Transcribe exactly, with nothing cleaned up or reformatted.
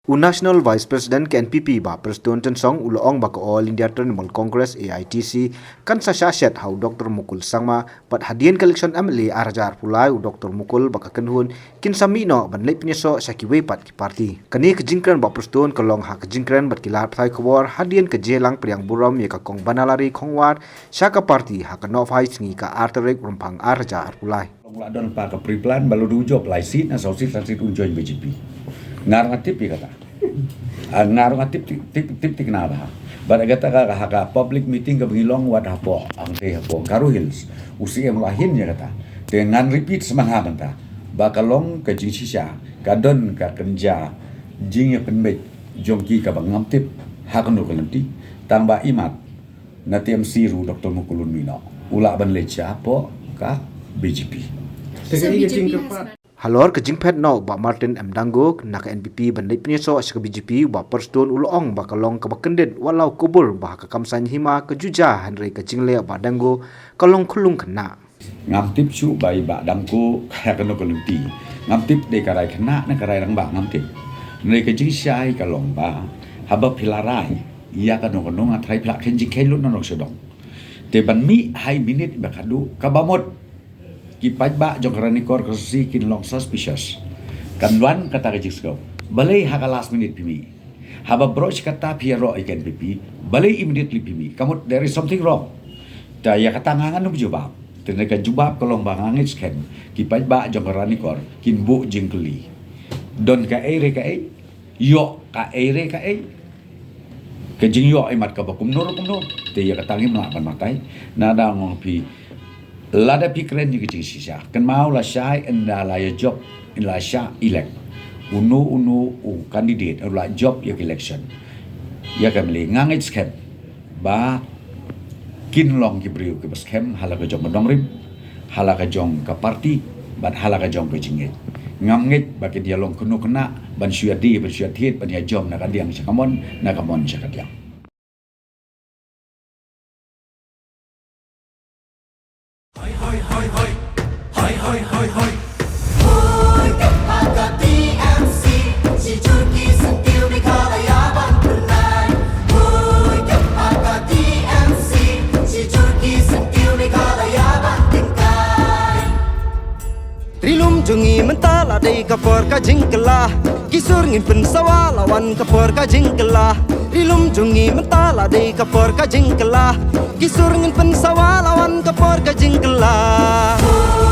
U National Vice President ka N P P Bah Prestone Tynsong u la ong ba ka All India Trinamool Congress A I T C kan sa shah shet ha u Doctor Mukul Sangma bad hadien ka election M L A ar hajar arphew lai u Doctor Mukul bad ka kynhun kin sa mih noh ban leit pynïasoh sha kiwei pat ki party. Kane ka jingkren Bah Prestone ka long ha ka jingkren bad ki lad pathai khubor hadien ka jingïalang pdiang burom ïa ka Kong Banalari Khongwar sha ka party ha ka nohphai sngi ka ar tarik Rymphang ar hajar arphew lai. Long la don pat ka pre-plan ba la dei u jop lai seat, na saw seat, san seat un join B J P. Nga ruh nga tip ïa kata. Ah, nga ruh nga tip, tip, tip, tip thikna bha. Bad kata ka, ha ka public meeting kaba ngi long wat hapoh, hangtei hapoh Garo Hills, u C M u la hin ïa kata. Te ngan repeat sngewbha mynta ba ka long ka jingshisha, ka don ka kynja jingïapynbeit jong ki kaba ngam tip ha kano ka lynti. Tang ba imat na T M C ruh Doctor Mukul un mih noh, u lah ban leit shapoh ka B J P. Te kaei ka jingkyrpad? Halor ka jingphet noh Bah Martin M Dangu na ka N P P ban leit pynïasoh sha ka B J P, Bah Prestone u la ong ba ka long kaba kyndit, wat la u kubur ba ha ka kam saiñ hima ka ju jia, hynrei ka jingleh Bah Dangu ka long khyllung khynnah. Ngam tip shuh ba i Bah Dangu ha kano ka lynti. Ngam tip dei ka rai khynnah ne ka rai rangbah, ngam tip. Hynrei ka jingshai ka long ba haba phi la rai ïa kano kano, nga tharai phi lah kheiñ jingkheiñ lut na nong sha dong. Te ban mih ha i minit ba khadduh, kaba mut ki paidbah jong ka Ranikor Constituency kin long suspicious. Kan wan kata ka jingsngew. Balei ha ka last minute phi mih? Haba baroh shi katta phi ïaroh ïa ka N P P, balei immediately phi mih? Ka mut there is something wrong. Te ïa kata nga ngan ym jubab. Te ka jubab ka long ba nga ngeit skhem ki paidbah jong ka Ranikor kin buh jingkylli. Don kaei re kaei, ïoh kaei re kaei. Ka jingïoh imat kaba kumno re kumno, te ïa kata ngim lah ban batai. Nga da ong ïa phi, lada phi kren ïa ka jingshisha, kynmaw lashai ynda la ïa jop, ynda la shah elect, uno uno u candidate u la jop ïa ka election, ïa ka M L A, nga ngeit skhem ba kin long ki briew kiba skhem ha la ka jong ka nongrim, ha la ka jong ka party, bad ha la ka jong ka jingngeit. Ngam ngeit ba kin ïa long khynnah khynnah ban shu ïa die, ban shu ïa thied, ban ïa jom na ka diang sha ka mon, na ka mon sha ka diang. Ri lum jong ngi mynta la dei ka por ka jingkylla. Ki sur ngin pynsawa la wan ka por ka jingkylla. Ri lum jong ngi mynta la dei ka por ka jingkylla. Ki sur ngin pynsawa la wan ka por ka jingkylla.